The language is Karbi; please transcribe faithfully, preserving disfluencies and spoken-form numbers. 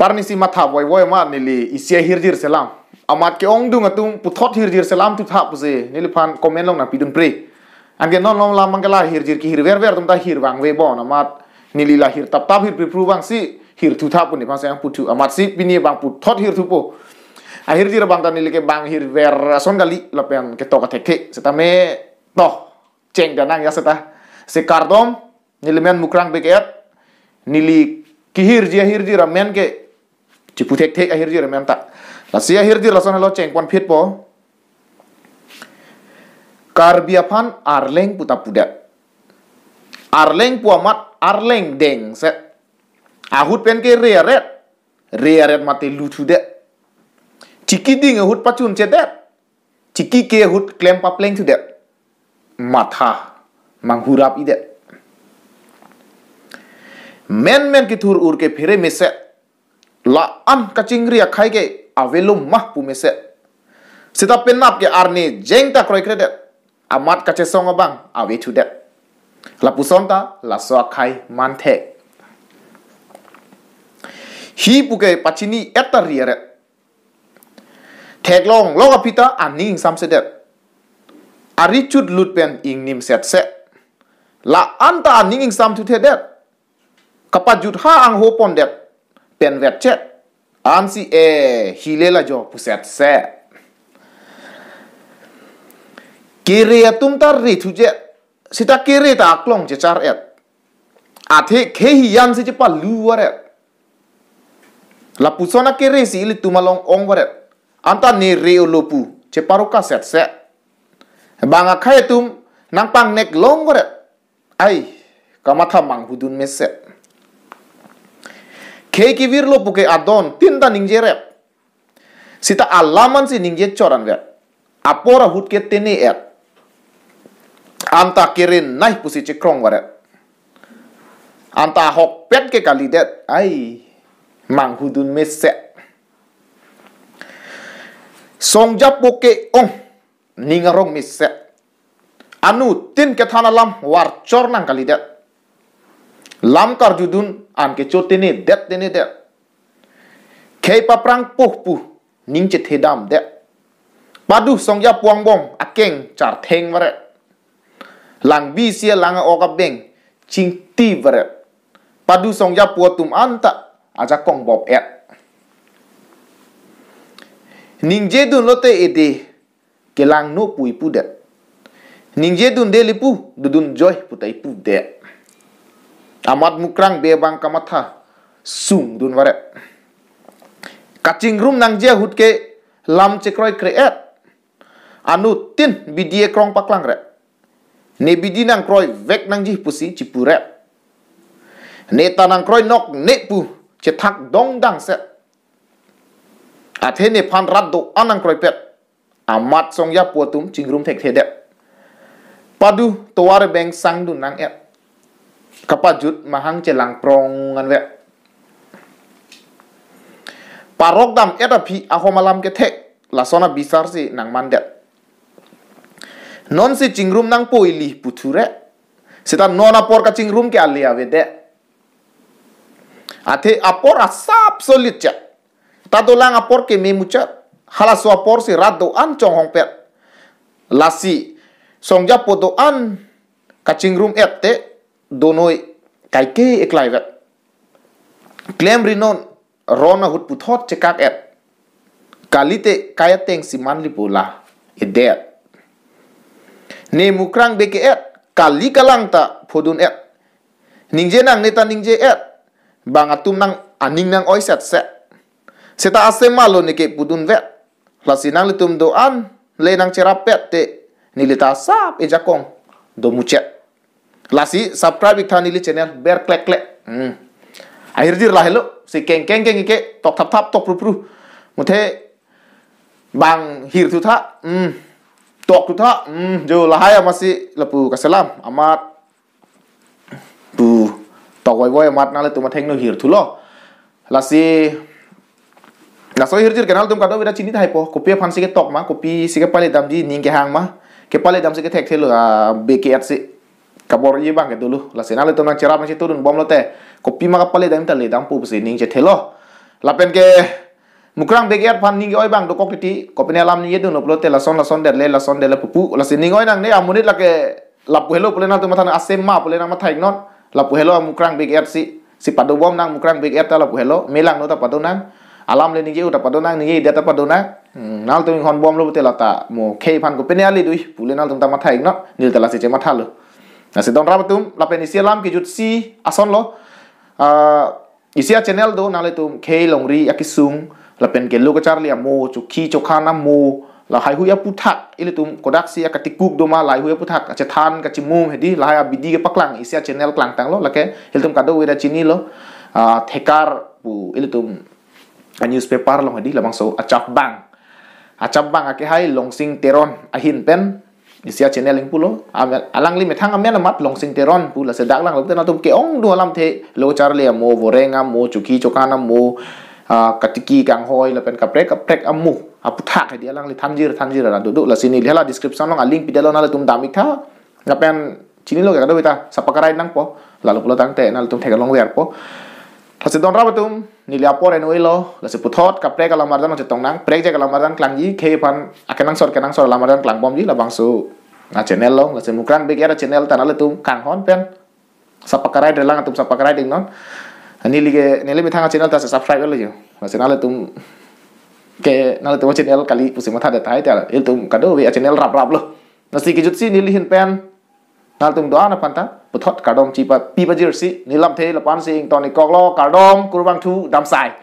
Arnisi matha voivoi amat neli isi ahirjir selam. Amat ke-ongdung atum puthot hirjir selam thutha pusi neliphan comment along nangpidunpre. Anke non lom lam abang ke la hirjir kehirverver atum ta hirvangve bon amat neli la hir taptap hirpripru abangsi hirthutha pu neliphan seng puthu amatsi pini abang puthot hirthupo. Ahirjir abang ta neli ke bang hirver ason kali lapen ketok athekthe. Setame to cheng ta nang ya seta. Si kardom, neli men Mukrang Bey ke-et, neli kehirji ahirjir amen ke chipu thekthe ahirjir amen ta. Lasi ahirjir lason helo chengponphitpo. Karbi aphan Arleng pu ta pudet. Arleng pu amat arleng dengset. Ahut pen ke re aret. Re aret mate luthudet. Chikiding ahut pachunchedet. Chikike ahut klem paplengthudet. Matha manghurap-idet. Menmen kethur-ur ke phere meset. La-an kachingri akhai ke avelo mah pu meset. Seta penap ke arni jeng ta kroikredet. Amat kachesong abang avethudet. Lapuson ta laso akhai manthek. Hi pu ke pachini-et ta ri aret. Theklonglok aphi ta aning ingsamsedet. Ari chut lut pen ingnim setse. La-an ta aning ingsamthuthedet. Kapajut ha angho pondet pen vetchet. Ansi e hile lajo pusetse. Kere atum ta rethujet. Seta kere ta aklong chechar-et. Athe khei hiyan si chepalu varet. Lapuson akere si ilitum along ong varet. Anta ne re-olo pu cheparoka setse. Bang akhai atum nangpangnek long varet. Ai, kamatha manghudun meset. Khei kevirlo pu ke adontin ta ningjerep. Seta alam ansi ningje chot anvet. Apor ahut ke tene-et. Anta kere nai pusi chekrong varet. Anta ahokpet ke kalidet. Ai, manghudun meset. Songjapo ke-ong ning arong meset. Anuttin kethan alam varchor nang kalidet. Lam karjudun an kecho tenedet tenedet. Khei paprang poh pu ning chethedamdet. Padu songjapo angbong akeng chartheng varet. Langbi isi alang a-ok abeng chingti varet. Padu songjapo atum anta ajakong bop-et. Ningjedun lote ede kelangno pu ipudet. Ningjedunde lipu dodun joi pu ta ipudet. Amat Mukrang Bey abang kamatha sungdun varet. Kachingrum nangji ahut ke lam chekroikre-et. Anuttin bidi ekrong paklangre. Ne bidi nangkroivek nangji pusi chipure. Ne ta nangkroinokne pu chethak dongdangse. Athe nephan rat do-an nangkroipet. Amat songjapo atum chingrum thekthedet. Padu tovar beng sangdun nang-et. Kapajut mahang chelangprong anvet. Parok dam-et aphi ahom alam kethek lason abisar si nangmandet. Nonsi chingrum nangpo ili puthure. Seta non apor kachingrum ke ale avedet. Athe apor asap solid chet. Ta dolang apor keme muchet. Halaso apor si rat do-an chonghongpet. Lasi songjapo do-an kachingrum-et te donoi kaike eklaivet. Klemri non ron ahut puthot chekak-et. Kalite kai ateng si manlipo la edet. Ne Mukrang Bey ke-et kali kalang ta phodun-et. Ningje nang ne ta ningje-et. Bang atum nang aning nang-oi setse. Seta asema lo ne kepudunvet. Lasi nanglitum do-an le nangcherap-et te neli ta asap ejakong domuchet. Lasi subscribe-iktha neli channel ber klek klek. Hmm. Ahirjir lahelo si kengkeng keng ke tok thap thap tok pru pru. Muthe bang hirthutha. Hmm. Tok thutha. Hmm. Jo lahai amatsi lapu kaselam. Amat pu tok voivoi amat nanglitum athengno hirthulo. Lasi laso hirjir ke nanglitum kadokave ta chini tahaipo. Kopi aphansi ketok ma, kopisi kepaledamji ning kehang ma. Kepaledamsi kethekthelo, ah, Bey ke-et si. Kabor-i abang ke dolo. Lasi nanglitum nangcherap nangchetudun bomlote. Kopima kapaledam ta ledampo pusi ning chethelo. Lapen ke Mukrang Big Art aphan ning oi abang dokok titi, kopine alam ningje dunlo pulote lason lason derle, lason derle pupu, lasi ning oi nangne amonit lake lapu helo pule nangtum matha nang, asem ma pule nang matha iknon, lapu helo Mukrang Big Art si, si padobom nang Mukrang Big Art ta lapu helo, melangno ta pado nang, alam le ningje-o ta pado nang, ningjedet ta pado nang. Hmm, nangtum inghon bomlo pute lata mo khei aphan kopine ale dui pule nangtum ta matha iknon, neli ta lasi chemathalo. Lasi don rap atum, lapen isi alam kejutsi asonlo. Ah, isi a-channel do, nanglitum khei longri akesung, lapen ke lo kacharli amo, chokhi chokhan amo, lahai hui aputhak, ilitum kodaksi akatikuk do ma lahai hui aputhak, kachethan kachimung hedi, lahai abidi kepaklang, isi a-channel klangtanglo, lake ilitum kadokave ta chinilo, ah, Thekar pu ilitum a-newspaper along hedi, labangso achapbang. Achapbang akehai Longsing Teron ahin pen isi a-channel ingpulo. Amen, alangli methang amen amat Longsing Teron pu, lasi dak langlo pute nangtum ke-ong do alamthe, lo charli amo, voreng amo, chokhi chokhan amo, ah, katiki kanghoi lapen kaprek kaprek amo aputhak hedi alangli thanjir thanjir ra dodo, lasi neli hala description along a-link pidetlo, nanglitum dam iktha. Lapen chinilo ke kadokave ta subscribe nangpo, lalo pulo tangte nangtum theklongverpo. Lasi don rap atum, neli apor eno elo, lasi puthot kaprek alam arjan chetong nang, prekjak alam arjan klangji, khei aphan akenangsot kenangsot alam arjan klangbomji labangso a-channel along, lasi Mukrang Big Art a-channel ta nanglitum kanghon pen subscribe relang atum subscribe iknon. Neli ke, neli methang a-channel ta subscribe lo jo. Lasi nanglitum ke, nanglitum a-channel kali pusi mathadet tahai ta, ilitum kadokave a-channel rap raplo. Lasi kejutsi neli ahin pen nangtum do-an aphan ta puthot kardom chipa pi pajirsi, neli lamthe lapu-an si ington ikkoklo, kardom, kurvangthu, damsai.